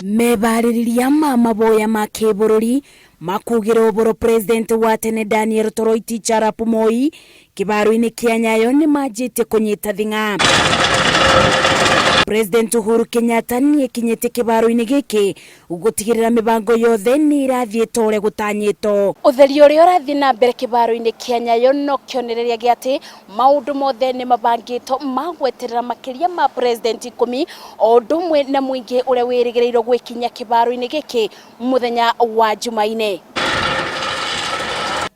Mebarĩrĩria ma maboya ma kĩbũrũri makugĩra ũboro President wa tene Daniel Toroitich arap Moi kĩbaro-inĩ kĩa Nyayo nĩmanjĩtie kũnyita thing'a. President Uhuru Kenyatta nĩekinyĩtie kĩbaro-inĩ gĩkĩ gũtigĩrĩra mĩbango yothe nĩ ĩrathiĩ ta ũrĩa gũtanyĩtwo. Ũtheria ũrĩa ũrathiĩ na mbere kĩbaro-inĩ kĩa Nyayo no kĩonereria gĩa atĩ maũndũ mothe nĩ mabangĩtwo ma gweterera makĩria ma president ikũmi o ũndũ ũmwe na mũingĩ ũrĩa wĩrĩgĩrĩirwo gwĩkinyia kĩbaro-inĩ gĩkĩ mũthenya wa Jumaine.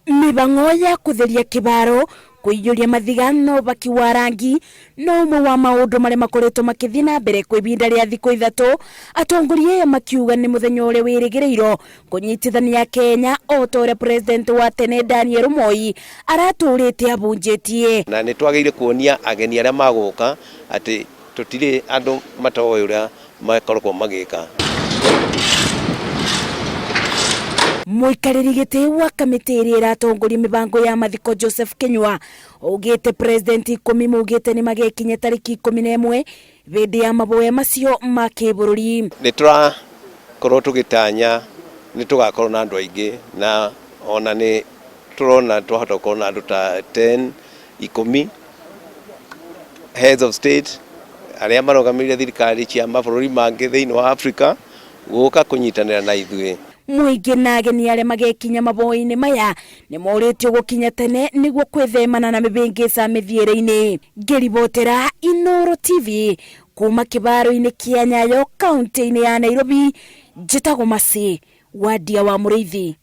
Mĩbang'o ya kũtheria kĩbaro, kũiyũria mathiga na ũbaki wa rangi no ũmwe wa maũndũ marĩa makoretwo makĩthiĩ na mbere kwa ihinda rĩa thikũ ithatũ, atongoria aya makiuga nĩ mũthenya ũrĩa wĩrĩgĩrĩirwo kũnyitithania Kenya o ta ũrĩa president wa tene Daniel Moi aratũrĩte abunjĩtie. Na nĩ twagĩrĩire kuonia ageni arĩa magũka atĩ tũtirĩ andũ matoĩ ũrĩa makoragwo magĩka. Mũikarĩri gĩtĩ wa kamĩtĩ ĩrĩa ĩratongoria mĩbango ya mathiko Joseph Kinyua augĩte president ikũmi maugĩte nĩ magekinya tarĩki 11 hĩndĩ ya maboya macio ma kĩbũrũri. Nĩ tũrakorwo tũgĩtanya nĩ tũgakorwo na andũ aingĩ na ona nĩ tũrona twahota gũkorwo na andũ ta 10 ikũmi heads of state arĩa marũgamĩrĩire thirikari cia mabũrũri mangĩ thĩinĩ wa Africa gũka kũnyitanĩra na ithuĩ. Mũingĩ na ageni arĩa magekinya maboya-inĩ maya nĩ morĩtio gũkinya tene nĩguo kwĩthemana na mĩhĩngĩca mĩthiĩre-inĩ. Ngĩribotera Inooro TV kuma kĩbaro-inĩ kĩa Nyayo kaunti-inĩ ya Nairobi, njĩtagwo Mercy Wandia wa Mũrĩithi.